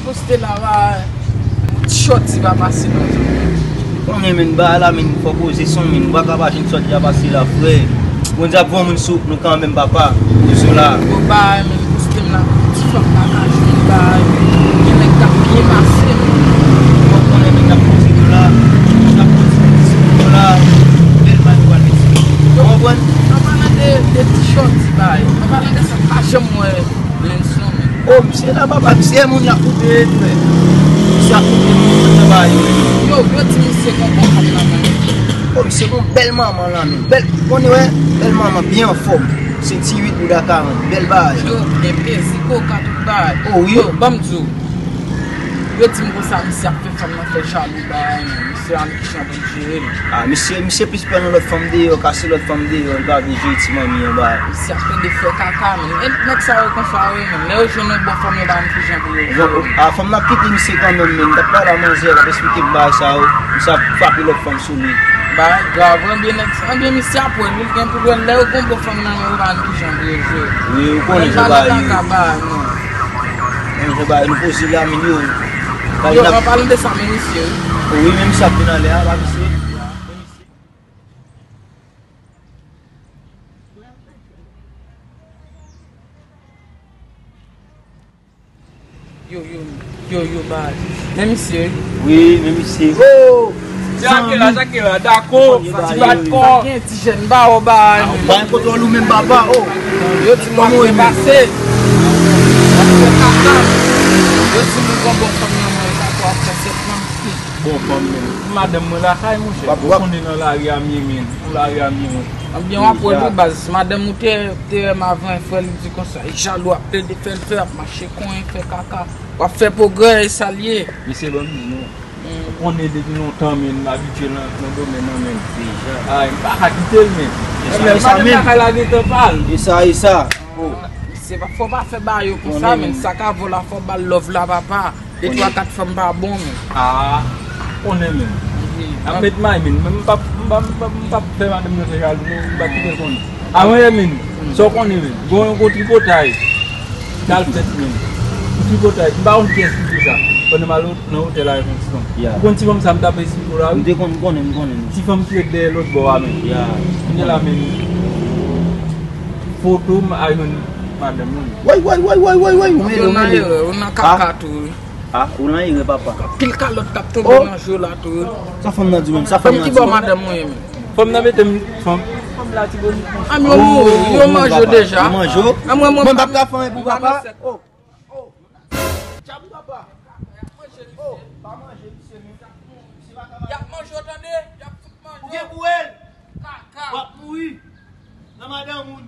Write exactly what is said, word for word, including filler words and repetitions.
Poste la, ba, ti chòti pa pase non. Konnen, men, ba la, men, fò poze son, men, ou pa ka pa jwenn chòti a pase la, frè. Bondye ap voye moun sou nou kanmenm, papa. Bondye la. Bon, ba, men, poste m la, ti fanm pa ka jwenn, ba, gen nèg k ap byen pase, men. Ou konnen, men, n ap poze nou la, n ap poze nou la, bèl bagay nou pral mete. Ou konprann? An palan de, de ti chòti, ba, an palan de sa, pa janm wè Lenson, men. Oh, misye la, papa, misye moun y ap moute, frè. Misye ap moute moun nan ba yo. Yo, yo di misye gon bon fanm nan men. Oh, misye gon bèl manman lan, men. Bèl, konnen, wè, bèl manman, byen anfòm. Senti uit bouda karant, bèl bagay. Yo, gen pezi, koka, tout bagay. Oh, wi. Yo, ban m di w. Yo di m konsa, misye ap fè fanm nan fè jalou, bagay, men. Misye a ki jan pou l jere l. Ah, misye, misye plis pran nan lòt fanm deyò, kase lòt fanm deyò, li pa vle jere ti manmi an ba. Misye ap tande fè kaka, men. E nèg sa yo konsa yo ye, men. Lè yo jwenn yon bon fanm, yo pa konn kijan pou yo jere. Bon, a, fanm nan ap kite misye kanmenm, men. Li t ap pale a manzè, l ap esplike m bagay sa yo. Misye ap frape lòt fanm sou li. Bagay grav, ebyen nèg sa, ebyen misye ap wè, li gen pou wè lè yo gon bon fanm nan men, yo pa konn kijan pou yo jere. Wi, ou konnen jan bagay yo ye. Kaka, bagay, non. Menm jan bagay nou poze la, men yo. Yo, an palan de sa, men misye, wi. Wi, men misye ap vin anlè a, pa misye. Yo, yo, yo, yo, ba. Men misye. Wi, men misye. Oh! Jake la, Jake la, dakò, ti bat kò. Pa gen ti jèn ba, o ba. Ba, kontwòl ou menm, papa, oh. Yo di m ap byen pase. Ap fè kaka. Yo di m gon bon fanm nan men, dakò, ap fè sèt nan. Bon fanm, men. Madanm mwen lakay, monchè. Ou konnen nan lari a m ye, men. Nan lari a m ye, men. Ebyen, w ap wè tou, baz. Madanm ou te, te wè m avan, frè, li di konsa. Li jalou, ap plede fè l fè, ap mache konyen, fè kaka. W ap fè pwogrè, e sa l ye. Mesye, ban m di nou. Ou konnen depi lontan, men, m abitye nan, nan domèn nan, men. Deja. Ay, m pa ka kite l, men. E sa, e sa menm. Madanm lakay la gentan pa l. E sa, e sa. Oh. Se pa, fò pa fè bagay yo konsa, men. Sa ka vo la, fò ba l love la, papa. De twa kat fanm pa bon, men. Ah, konnen, men. Ap met may, men. Men m p ap, m p ap, m p ap, m p ap fè madanm nan fè jalou, non. M p ap kite l konnen. Avan yè, men. Sa w konnen, men. Gon yon gwo tripotay k al fèt, men. Yon tripotay. M pa konn kiyès ki fè sa. Pandan m al nan otèl avèk yon ti fanm. Ou konn ti fanm sa m t ap esplike w la, wi. M te konn, m konnen, m konnen. Ti fanm ki ret dèyè lòt bò a, men. Kounye a la, men. Foto m ak yon madanm, wi. Way, way, way, way, way, way. Ou mele, ou mele. Ou nan erè, ou nan kaka tou, wi. Ah, ou nan erè, papa. Anpil kalòt k ap tonbe nan je w la tou. Sa fanm nan di menm, sa fanm nan di menm. Ki bò madanm ou ye menm? Fanm nan mete m, fanm, fanm la ti bonik. Ah, men yo mouri, yo manje w deja. Yo manje w? Ah, mwen, mwen, mwen pa ka fè anyen pou papa. Oh, oh. Djab papa. Oh, pa manje misye menm. Misye pa ka manje. Y ap manje w tande, y ap fout manje w. Ou gen pou wè l. Kaka. W ap mouri. Nan madanm moun.